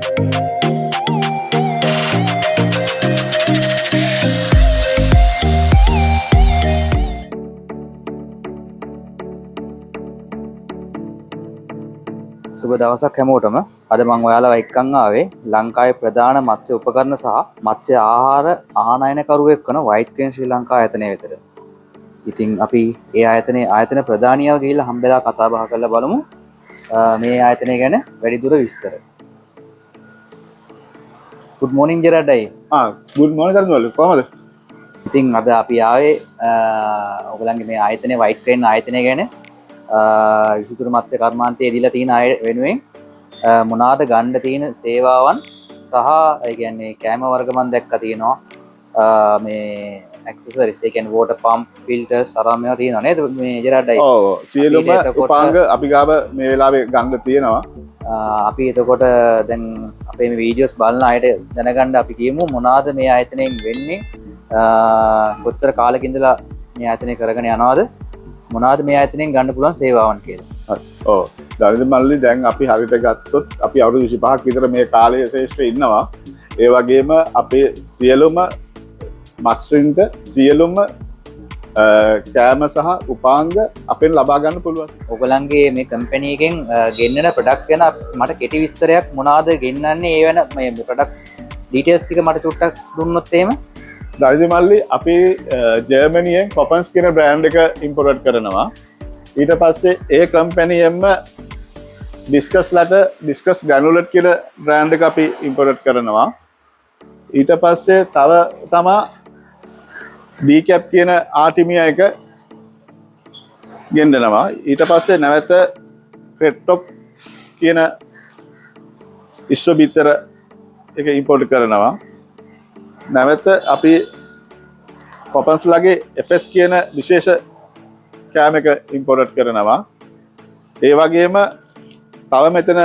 සුබ දවසක් හැමෝටම. අද මං ඔයාලව එක්කන් ආවේ ලංකාවේ ප්‍රධාන මත්ස්‍ය උපකරණ සහ මත්ස්‍ය ආහාර ආනයනකරුවෙක් වන වයිට් ක්‍රේන් ශ්‍රී ලංකා ආයතනය වෙතට. ඉතින් අපි ඒ ආයතනයේ ආයතන ප්‍රධානියව ගිහිල්ලා හම්බෙලා කතා බහ කරලා බලමු මේ ආයතනය ගැන වැඩිදුර විස්තර. ගුඩ් මෝර්නින් ජෙරාඩ් අයියේ. ආ, ගුඩ් මෝර්නින් දරුවෝ, කොහමද? ඉතින් අද අපි ආවේ ඔයගොල්ලන්ගේ මේ ආයතනයේ, වයිට් ක්‍රේන් ආයතනය ගැන, විසිතුරු මත්ස්‍ය කර්මාන්තයේ දීලා තියෙන අය වෙනුවෙන් මොනවාද ගන්න තියෙන සේවාවන් සහ ඒ කියන්නේ කෑම වර්ග මම දැක්කා තියෙනවා, මේ ඇක්සසරිස්, ඒ කියන්නේ වෝටර් පම්ප්, ෆිල්ටර්ස් අරන් මේවා තියෙනවා නේද මේ ජෙරාඩ් අයියේ? ඔව්, සියලුම අපිට එතකොට උපාංග අපි ගාව මේ වෙලාවේ ගන්න තියෙනවා. අපි එතකොට දැන් අපේ මේ වීඩියෝස් බලන අයට දැනගන්න අපි කියමු මොනවාද මේ ආයතනයෙන් වෙන්නේ, කොච්චර කාලෙක ඉඳලා මේ ආයතනය කරගෙන යනවද, මොනවාද මේ ආයතනයෙන් ගන්න පුළුවන් සේවාවන් කියලා. ඔව් දරිද මල්ලි, දැන් අපි හරියට ගත්තොත් අපි අවුරුදු 25ක් විතර මේ කාලයේ ශ්‍රේෂ්ඨ ඉන්නවා. ඒ වගේම අපේ සියලුම මත්ස්‍යන්ට සියලුම කෑම සහ උපාංග අපෙන් ලබා ගන්න පුළුවන්. ඔයගොල්ලන්ගේ මේ කම්පැනි එකෙන් ගෙන්නන ප්‍රොඩක්ට්ස් ගැන මට කෙටි විස්තරයක්, මොනවාද ගෙන්නන්නේ ඒ වෙන මේ ප්‍රොඩක්ට්ස් ඩීටේල්ස් ටික මට චුට්ටක් දුන්නොත් එහෙම. දරිද මල්ලි, අපි ජර්මනියෙන් කොපන්ස් කියන බ්‍රෑන්ඩ් එක ඉම්පෝට් කරනවා. ඊට පස්සේ ඒ කම්පැනියෙන්ම ඩිස්කස් ලට ඩිස්කස් ග්‍රැනුලට් කියන බ්‍රෑන්ඩ් එක අපි ඉම්පෝට් කරනවා. ඊට පස්සේ තව තමා ඩීකැප් කියන ආටිමියා එක ගෙන්නනවා. ඊට පස්සේ නැවත ක්‍රෙට්ටොප් කියන ඉස්ව බිත්තර එක ඉම්පෝට් කරනවා. නැවත අපි කොපන්ස්ලගේ FS කියන විශේෂ කෑම එක ඉම්පෝට් කරනවා. ඒ වගේම තව මෙතන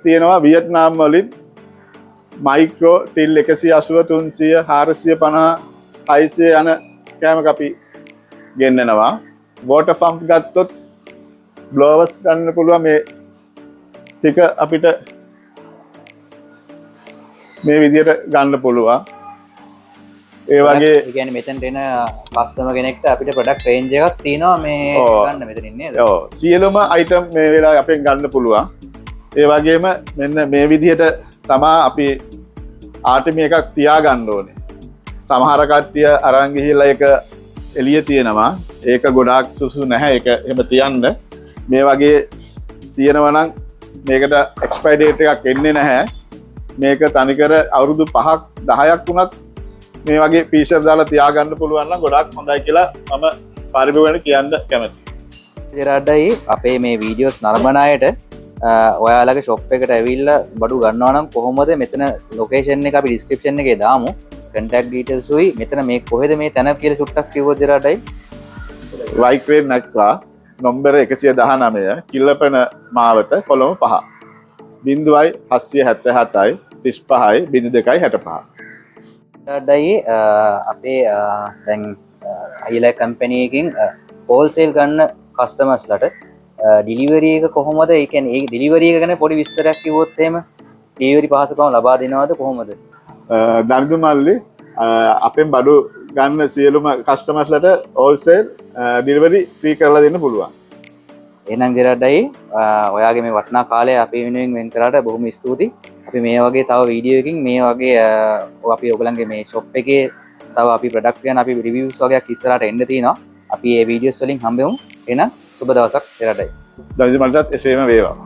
තියෙනවා වියට්නාම් වලින් මයික්‍රෝ ටිල් 180, 300, 450, 600 යන කෑමක අපි ගෙන්නනවා. වෝටර් පම්ප් ගත්තොත් බ්ලෝවර්ස් ගන්න පුළුවන්. මේ ටික අපිට මේ විදිහට ගන්න පුළුවන්. ඒ වගේ ඒ කියන්නේ මෙතනට එන කස්ටමර් කෙනෙක්ට අපිට ප්‍රොඩක්ට් රේන්ජ් එකක් තියෙනවා මේ ගන්න මෙතනින් නේද? ඔව්, සියලුම අයිටම් මේ වෙලාවේ අපෙන් ගන්න පුළුවන්. ඒ වගේම මෙන්න මේ විදිහට තමා අපි ආටමි එකක් තියාගන්න ඕනේ. සමහර කට්ටිය අරන් ගිහිල්ලා ඒක එළිය තියෙනවා. ඒක ගොඩාක් සුසු නැහැ ඒක එහෙම තියන්න. මේ වගේ තියෙනවා නම් මේකට එක්ස්පයරි ඩේට් එකක් එන්නේ නැහැ. මේක තනිකර අවුරුදු 5ක් 10ක් වුණත් මේ වගේ ෆ්‍රීසර් දාලා තියාගන්න පුළුවන් නම් ගොඩාක් හොඳයි කියලා මම පරිභෝගිකයන්ට කියන්න කැමතියි. ජෙරාඩ් අයියේ, අපේ මේ වීඩියෝස් නරඹන අයට ඔයාලගේ ෂොප් එකට ඇවිල්ලා බඩු ගන්නවා නම් කොහොමද? මෙතන ලොකේෂන් එක අපි ඩිස්ක්‍රිප්ෂන් එකේ දාමු, කන්ටැක්ට් ඩීටේල්ස් උයි. මෙතන මේ කොහෙද මේ තැන කියලා චුට්ටක් කිව්වොත් ජෙරාඩ් අයියේ. වයිට් ක්‍රේන් නක්‍රා, නොම්බර 119, කිල්ලපන මාවත, කොළඹ 5. 0777යි 35යි 02යි 65. ජෙරාඩ් අයියේ, අපේ දැන් අයිලා කම්පැනි එකකින් හෝල්සේල් ගන්න කස්ටමර්ස්ලට ඩිලිවරි එක කොහොමද? ඒ කියන්නේ ඒ ඩිලිවරි එක ගැන පොඩි විස්තරයක් කිව්වොත් එහෙම, ඩිලිවරි පහසුකම ලබා දෙනවද කොහොමද? දනිදු මල්ලි, අපෙන් බඩු ගන්න සියලුම කස්ටමර්ස්ලට හෝල්සේල් ඩිලිවරි ෆ්‍රී කරලා දෙන්න පුළුවන්. එහෙනම් ජෙරාඩ් අයියේ, ඔයාගේ මේ වටිනා කාලය අපි වෙනුවෙන් වෙන් කරාට බොහොම ස්තුතියි. අපි මේ වගේ තව වීඩියෝ එකකින් මේ වගේ අපි ඔයගොල්ලන්ගේ මේ ෂොප් එකේ තව අපි ප්‍රොඩක්ට්ස් ගැන අපි රිවිව්ස් වගේක් ඉස්සරහට එන්න තියෙනවා. අපි මේ වීඩියෝස් වලින් හම්බෙමු. එහෙනම් සුබ දවසක් ජෙරාඩ් අයියේ. දනිදු මල්ලිටත් එසේම වේවා.